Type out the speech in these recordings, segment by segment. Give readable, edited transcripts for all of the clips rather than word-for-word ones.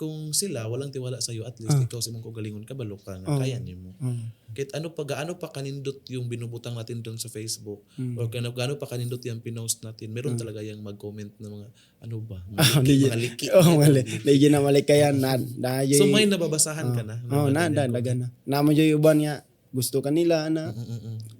Kung sila walang tiwala sa iyo, at least ikaw sa imong kaugalingon, kabalo ka nga kaya nimo. Kahit ano pa, gaano pa kanindot yung binubutang natin doon sa Facebook or kano gaano pa kanindot yung pinost natin, meron talaga yung mag-comment na mga ano ba, mga Ah, liki, mga liki. Oh, mali. Di na malikayan na na So may nababasahan ka na? Oh, na mga da ganyan. Dagan na. Namo jud uban nga gusto kanila ana.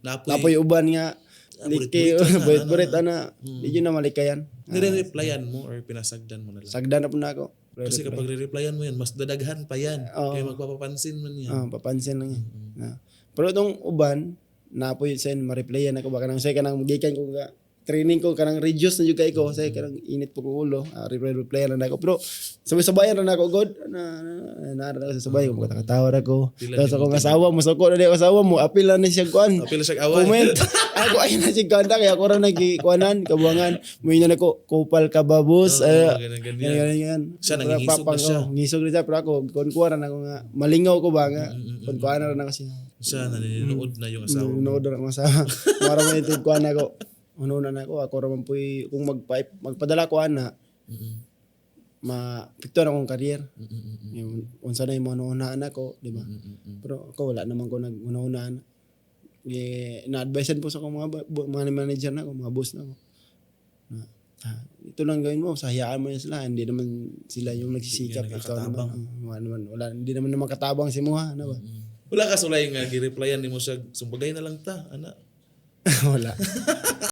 Napoy, Napoy uban nga Ah, liki, burit-burit na, burit-burit ana. Di jud na malikayan. Nire-replyan mo or pinasagdan mo na lang? Sagdan na po na ako. Kasi kapag re-replyan mo yan, mas dadaghan pa yan. Oo. Kaya magpapapansin man yan. Ah, papansin lang yan. Na. Pero itong uban, napoy sen ma-replyan ako ba kanang say kanang gikan ko nga training ko, kanang reduce na jud kay ko, say kanang init po kong ulo, ah, reply reply na ako, pero sabay-sabayan na ako god na na na na sa sabay ko, makatawa ra ko. Pila Tapos akong asawa mo suko na di ako, asawa mo apil na ni siya kuan. Apil siya away. Comment ako ay na si kanta kaya ako ra nagikuanan kabuangan mo yun ako, "Kupal ka ba, boss?" Oo, Eh, ganyan, ganyan. ganyan, ganyan. Siya, Pero nangingisog na siya. Oh, ngisog na siya, pero ako kun kuha ra na ako nga malingaw ko ba nga kun kuha na ra na kasi. Siya, naninood na yung asawa mo. Nanonood na ako sa para man ito kuha na ako. Una na ako, ako ra man puy kung magpadala ko ana, ma-picture akong career. Yung unsa na yung mga unaan ako, di ba? Pero ako wala naman ko nag-una-unaan. Eh, na-advisean po sa akong mga mga manager na ako, mga boss na ako. Na, ah, ito lang gawin mo, sa hayaan mo na sila, hindi naman sila yung nagsisikap, Hindi ikaw naman. nakakatabang. Oh, wala naman, wala, hindi naman naman katabang si Muha, ano ba? Wala ka sulay nga gi-replyan nimo siya, "Sumbagay na lang ta, ana." Wala.